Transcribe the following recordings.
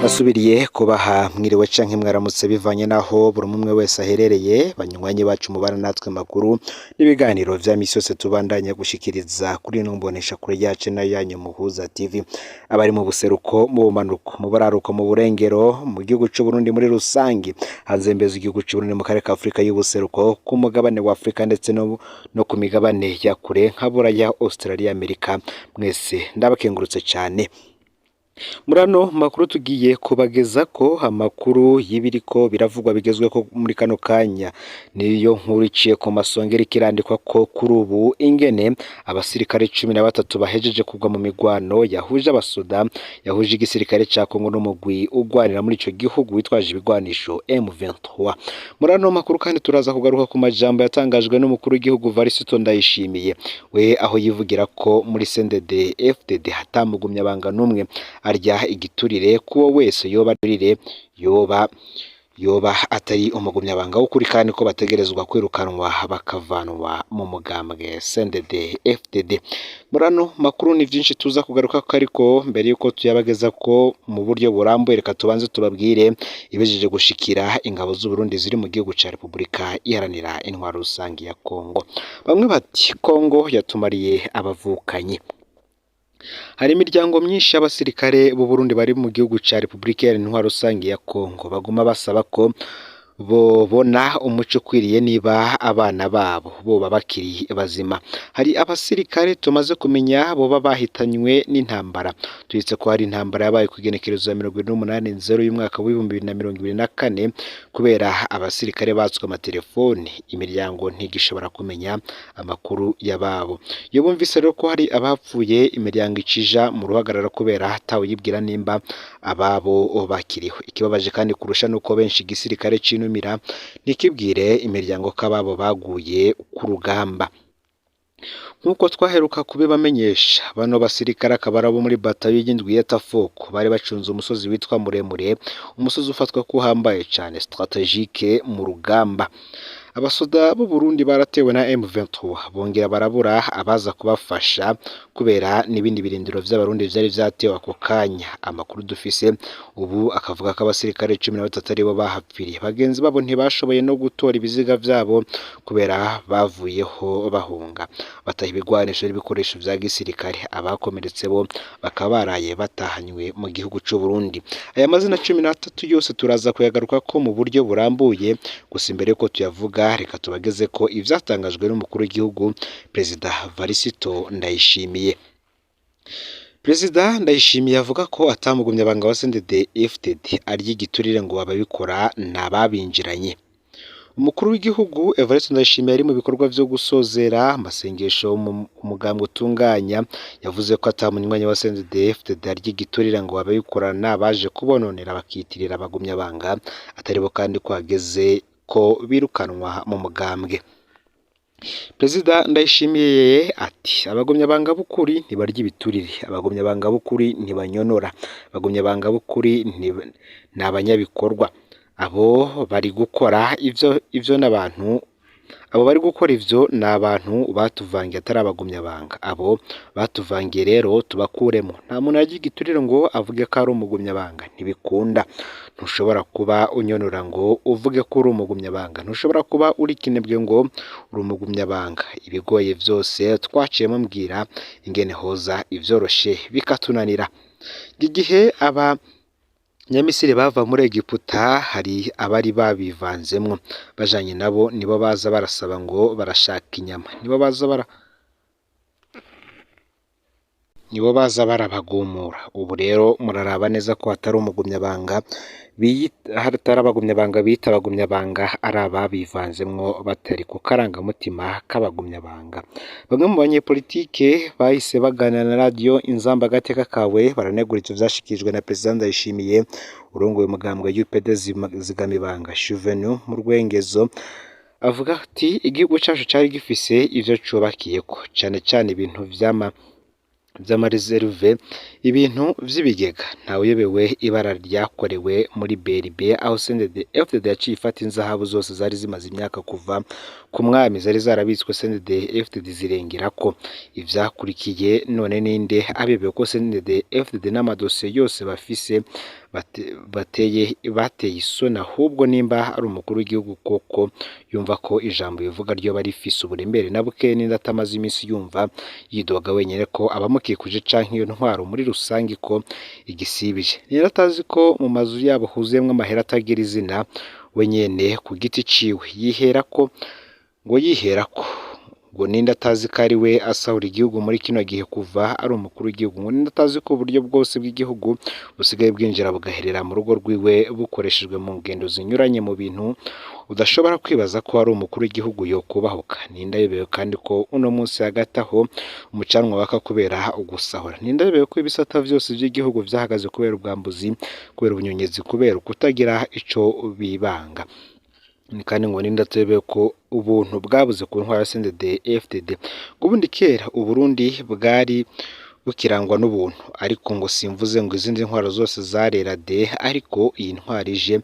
Ndasubiriye kubaha mwiriwe canke mwaramutse bivanye naho buri umwe wese aherereye. Banywanyi bacu mubana natwe, makuru n'ibiganiro vya misi yose tubandanya gushikiriza kuri ino mboneshakure yacu nayo yanyu Muhuza TV, abari mu buseruko, mu bumanuko, mu buraruko, mu burengero, mu gihugu c'Uburundi muri rusangi, hanze mbeze igihugu c'Uburundi, mu karere ka Afrika y'ubuseruko, ku mugabane wa Afrika ndetse no ku migabane ya kure nka Buraya, Australia, Amerika, mwese ndabakengurutse cane. Muri ano makuru tugiye kubageza ko amakuru y'ibiriko biravugwa bigezweho muri kano kanya, niyo nkuru iciye ku masonga iriko irandikwa ko kuri ubu ingene abasirikare 13 bahejeje kugwa mu migwano yahuje abasoda, yahuje igisirikare ca Kongo n'umugwi ugwanira muri ico gihugu witwaje ibigwanisho M23. Muri ano makuru kandi turaza kugaruka ku majambo yatangajwe n'umukuru w'igihugu Varisito Ndayishimiye, we aho yivugira ko muri CNDD FDD hatamugumya banga n'umwe arya igiturire, kuwo wese yoba aturire yoba atari umugumyabanga w'ukuri, kandi ko bategerezwa kwirukanwa bakavanwa mu mugambwe CNDD FDD. Muri ano makuru ni vyinshi tuza kugaruka ko, ariko mbere yuko tuyabageza ko mu buryo burambuye, reka tubanze tubabwire ibijeje gushikira ingabo z'Uburundi ziri mu gihugu ca Repubulika Iharanira Intwaro Rusangi ya Kongo. Bamwe bati Kongo yatumariye abavukanyi. Hari imiryango myinshi y'abasirikare b'u Burundi bari mu gihugu ca Repubulika Iharanira Intwaro Rusangi ya Kongo baguma basaba ko bobona umuco ukwiriye niba abana babo boba bakiri bazima. Hari abasirikare tumaze kumenya boba bahitanywe n'intambara. Turetse ko hari intambara yabaye ku igenekerezo ya 28/0 y'umwaka w'2024, kubera abasirikare batswe amatelefoni, imiryango ntigishobora kumenya amakuru y'ababo. Iyo bumvise rero ko hari abapfuye, imiryango icija mu ruhagarara kubera atawuyibwira nimba ababo bakiriho. Ikibabaje kandi kurusha nuko benshi igisirikare cinumira ntikibwire imiryango ko ababo baguye ku rugamba. Nk'uko twaheruka kubibamenyesha, bano basirikare akaba ari abo muri batayo y'indwi ya Tafoko, bari bacunze umusozi witwa Muremure, umusozi ufatwa ko uhambaye cane stratégique mu rugamba. Abasoda b'u Burundi baratewe na M23, bongera barabura abaza kubafasha kubera n'ibindi birindiro vy'Abarundi vyari vyatewe ako kanya. Amakuru dufise ubu akavuga ko abasirikare 13 aribo bahapfiriye, bagenzi babo ntibashoboye no gutora ibiziga vyabo kubera bavuyeho bahunga, bataha ibigwanisho n'ibikoresho vya gisirikare. Abakomeretse bo bakaba baraye batahanywe mu gihugu c'u Burundi. Aya mazina 13 yose turaza kuyagaruka ko mu buryo burambuye, gusa imbere yuko tuyavuga reka tubageze ko ivyatangajwe n'umukuru w'igihugu Perezida Varisito Ndayishimiye. Perezida Ndayishimiye avuga ko atamugumya banga wa CNDD FDD arya igiturire, ngo ababikora ni ababinjiranye. Umukuru w'igihugu Evariste Ndayishimiye ari mu bikorwa vyo gusozera amasengesho umugambwe utunganya, yavuze ko ata munywanyi wa CNDD FDD arya igiturire, ngo ababikora ni abaje kubononera bakiyitirira abagumyabanga atari bo, kandi ko hageze ko birukanwa mu mugambwe. Perezida Ndayishimiye ati abagumyabanga b'ukuri ntibarya ibiturire, abagumyabanga b'ukuri ntibanyonora, abagumyabanga b'ukuri ni abanyabikorwa. Abo bari gukora ivyo n'abantu, abo bari gukora ivyo ni abantu batuvangiye atari abagumyabanga. Abo batuvangiye rero tubakuremo. Nta muntu arya igiturire ngo avuge ko ari umugumyabanga, ntibikunda. Ntushobora kuba unyonora ngo uvuge ko uri umugumyabanga, ntushobora kuba uri kinebwe ngo uri umugumyabanga. Ibigoye vyose twaciyemo, mbwira ingene hoza ivyoroshe bikatunanira. Igihe aba Nyamisiri bava muri Egiputa hari abari babivanzemwo bajanye nabo, nibo baza barasaba ngo barashaka inyama, nibo baza barabagumura. Ubu rero muraraba neza ko hatari umugumyabanga, hatari abagumyabanga bita abagumyabanga, ari ababivanzemwo batari ku karangamutima k'abagumyabanga. Bamwe mu banyepolitike bahise baganira na radiyo Inzamba Agateka Kawe, baranegura ivyo vyashikirijwe na Perezida Ndayishimiye. Urongoye umugambwe UPD Zigamibanga Juvenu mu Rwengezo avuga ati igihugu cacu cari gifise ivyo cubakiyeko, cane cane ibintu vy'ama réserves, ibintu vy'ibigega. Ntawuyobewe ibara ryakorewe muri BRB, aho CNDD FDD yaciye ifata inzahabu zose zari zimaze imyaka kuva ku mwami zari zarabitswe CNDD FDD zirengerako. Ivyakurikiye none ninde abebewe ko CNDD FDD n'amadosiye yose bafise bateye isoni, ahubwo nimba ari umukuru w'igihugu koko yumva ko ijambo bivuga ryoba rifise uburemere na buke, ninde atamaze iminsi yumva yidoga wenyene ko abamukikuje canke iyo ntwaro muri rusange ko igisibije? Ninde atazi ko mu mazu yabo huzuyemwo amahera atagira izina, we nyene ku giti ciwe yiherako ngo ninde atazi ko ari we asahura igihugu muri kino gihe kuva ari umukuru w'igihugu? Ngo ninde atazi ko uburyo bwose bw'igihugu busigaye bwinjira bugaherera mu rugo rwiwe bukoreshejwe mu ngendo zinyuranye, mu bintu udashobora kwibaza ko ari umukuru w'igihugu yokubahuka? Ninde ayobewe kandi ko uno munsi hagati aho umucanwa waka kubera ugusahura? Ninde ayobewe ko ibisata vyose vy'igihugu vyahagaze kubera ubwambuzi, kubera ubunyonyezi, kubera kutagira ico bibanga? Kandi ngo ninde atayobewe ko ubuntu bwabuze ku ntwaro ya CNDD FDD? Ngo ubundi kera Uburundi bwari bukirangwa n'ubuntu, ariko ngo simvuze ngo izindi ntwaro zose zarera de, ariko iyi ntwaro ije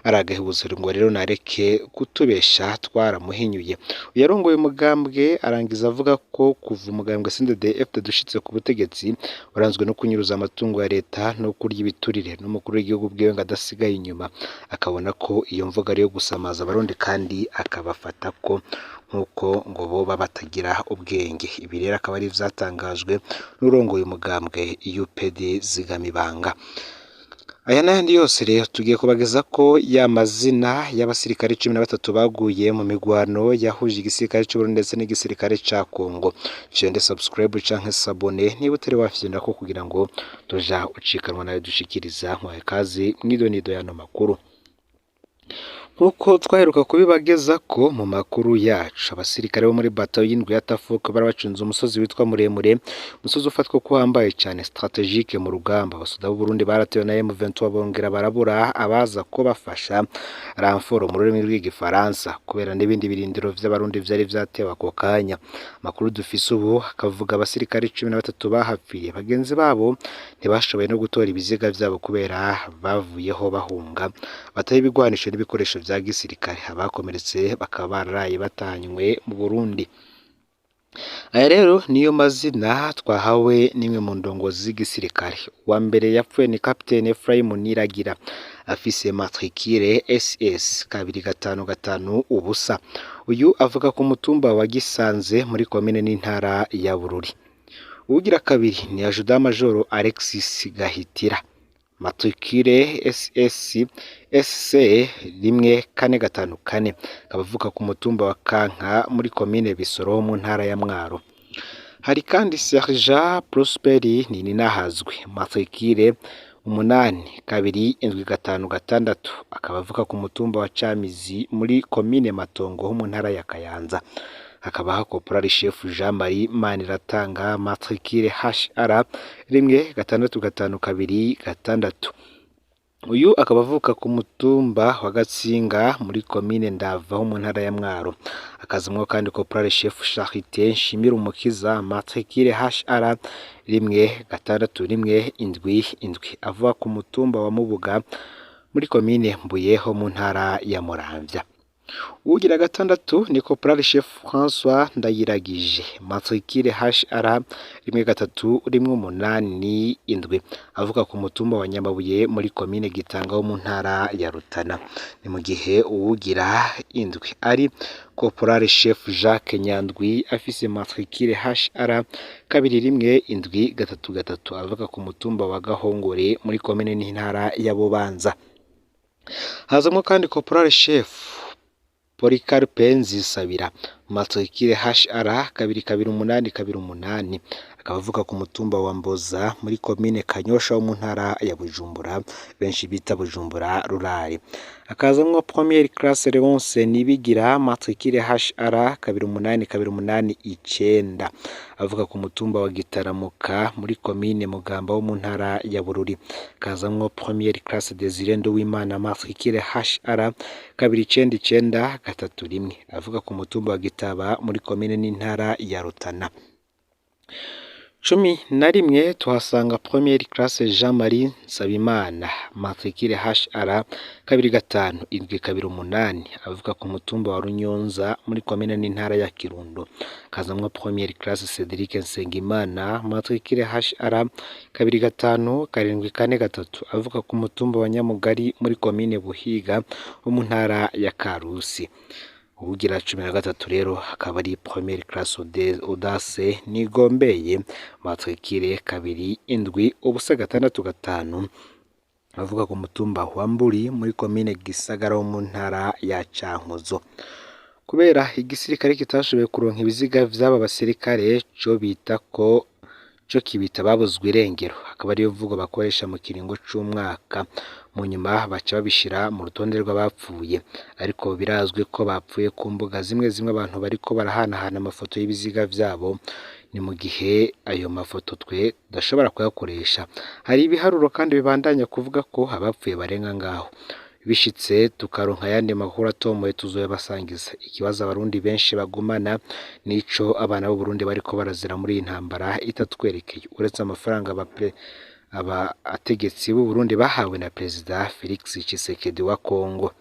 ari agahebuzo, ngo rero nareke kutubesha twaramuhinyuye. Uyarongoye umugambwe arangiza avuga ko kuva umugambwe CNDD FDD ushitse ku butegetsi waranzwe no kunyuruza amatungo ya leta no kurya ibiturire, n'umukuru w'igihugu bwiwe ngo adasigaye inyuma, akabona ko iyo mvugo ariyo gusamaza abarundi kandi akabafata ko nk'uko ngo boba batagira ubwenge. Ibi rero akaba ari ivyatangajwe n'urongoye umugambwe UPD Zigamibanga. Aya n'ayandi yose rero tugiye kubageza ko ya mazina y'abasirikare 13 baguye mu migwano yahuje igisirikare c'Uburundi ndetse n'igisirikare ca Congo. Fyonde subscribe canke s'abonner niba utari wafyonda ko kugira ngo tuja ucikanwa nayo dushikiriza. Nkwaye kazi mwidonido y'ano makuru. Nk'uko twaheruka kubibageza ko mu makuru yacu, abasirikare bo muri batayo y'indwi ya Tafoke barabacunze umusozi witwa Muremure, umusozi ufatwa ko uhambaye cyane strategique mu rugamba. Abasoda b'u Burundi baratewe na M23 bongera barabura abaza ko bafasha renfort mu rurimi rw'igifaransa, kubera n'ibindi birindiro vy'abarundi vyari vyatewe ako kanya. Amakuru dufise ubu akavuga abasirikare 13 bahapfiriye, bagenzi babo ntibashoboye no gutora ibiziga vyabo kubera bavuyeho bahunga bataye ibigwanisho n'ibikoresho vya gisirikare, abakomeretse bakaba bararaye batanywe mu Burundi. Aya rero niyo mazina twahawe n'imwe mu ndongozi z'igisirikare. Uwa mbere yapfuye ni Capitaine Ephraim Niragira, afise matricule SS 2550. Uyu avuka ku mutumba wa Gisanze muri komine n'intara ya Bururi. Uwugira kabiri ni Adjudant Major Alexis Gahitira, matricule SS SC 1454, akaba avuka ku mutumba wa Kanka muri komine Bisoro mu ntara ya Mwaro. Hari kandi Sergent Prosperi Nininahazwe, matricule 82756, akaba avuka ku mutumba wa Camizi muri komine Matongo ho mu ntara ya Kayanza. Hakaba Corporal Chef Jean Marie Maniratanga, matricule HR 16526. Uyu akaba avuka ku mutumba wa Gatsinga muri komine Ndava ho mu ntara ya Mwaro. Akazamwo kandi Corporal Chef Charité Nshimirimumukiza, matricule HR 16177, avuka ku mutumba wa Mubuga muri komine Mbuye ho mu ntara ya Muramvya. Uwugira gatandatu ni Corporal Chef François Ndayiragije, matricule HR 13187, avuka ku mutumba wa Nyamabuye muri komine Gitanga ho mu ntara ya Rutana. Ni mu gihe uwugira indwi ari Corporal Chef Jacques Nyandwi, afise matricule HR 21733, avuka ku mutumba wa Gahongore muri komine n'intara ya Bubanza. Hazamwo kandi Corporal Chef Polycarpe Nzisabira, matricule HR 22828, akaba avuka ku mutumba wa Mboza muri komine Kanyosha ho mu ntara ya Bujumbura, benshi bita Bujumbura rurare. Hakazamwo Première classe Leonce Nibigira, matricule HR 28289, avuka ku mutumba wa Gitaramuka muri komine Mugamba wo mu ntara ya Bururi. Hakazamwo Première classe Desire Nduwimana, matricule HR 29931, avuka ku mutumba wa Gitaba muri komine n'intara ya Rutana. 11 tuhasanga Première Classe Jean Marie Nsabimana, matricule HR 25728, avuka ku mutumba wa Runyonza muri komine n'intara ya Kirundo. Kazamwo Première Classe Cedric Nsengimana, matricule HR 25743, avuka ku mutumba wa Nyamugari muri komine Buhiga wo mu ntara ya Karusi. Uwugira 13 rero akaba ari Première Classe Audace Nigombeye, matricule 27065, avuka ku mutumba wa Mburi muri komine Gisagara wo mu ntara ya Cankuzo. Kubera igisirikare kitashoboye kuronka ibiziga vy'aba basirikare, co bita ko co kibita babuzwe irengero, akaba ariyo mvugo bakoresha mu kiringo c'umwaka. Mu nyuma baca babishira mu rutonde rw'abapfuye, ariko birazwi ko bapfuye ku mbuga zimwe zimwe abantu bariko barahanahana amafoto y'ibiziga vyabo. Ni mu gihe ayo mafoto twe tudashobora kuyakoresha. Hari ibiharuro kandi bibandanya kuvuga ko abapfuye barenga ngaho. Bishitse tukaronka ayandi makuru atomoye tuzoyabasangiza. Ikibazo abarundi benshi bagumana nico abana b'Uburundi bariko barazira muri iyi ntambara itatwerekeye, uretse amafaranga abategetsi b'Uburundi bahawe na Perezida Felix Tshisekedi wa Kongo.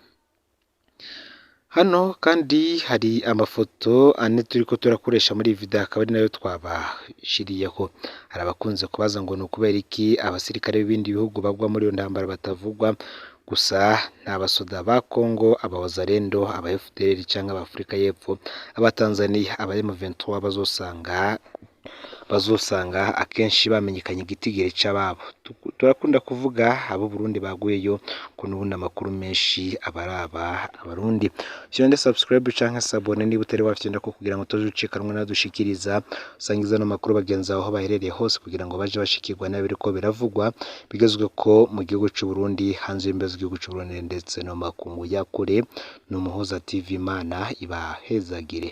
Hano kandi hari amafoto ane turiko turakoresha muri iyi video, akaba ari nayo twabashiriyeho. Hari abakunze kubaza ngo ni ukubera iki abasirikare b'ibindi bihugu bagwa muri iyo ntambara batavugwa? Gusa nta basoda ba Kongo, aba Wazalendo, aba FDLR canke aba Afrika y'Epfo, aba Tanzania, aba M23 bazosanga akenshi bamenyekanye igitigiri c'ababo. Turakunda kuvuga abo Burundi baguyeyo, ko n'ubundi amakuru menshi abaraba abarundi. Fyonde subscribe canke s'abonner niba utari wafyonda ko, kugira ngo utaje ucikanwa nadushikiriza. Usangiza no makuru bagenzi aho baherereye hose kugira ngo baje bashikirwa n'abiriko biravugwa bigezwe ko mu gihugu c'u Burundi, hanze y'imbibe z'igihugu c'u Burundi ndetse no makungu ya kure. Ni Umuhuza TV, Imana ibahezagire.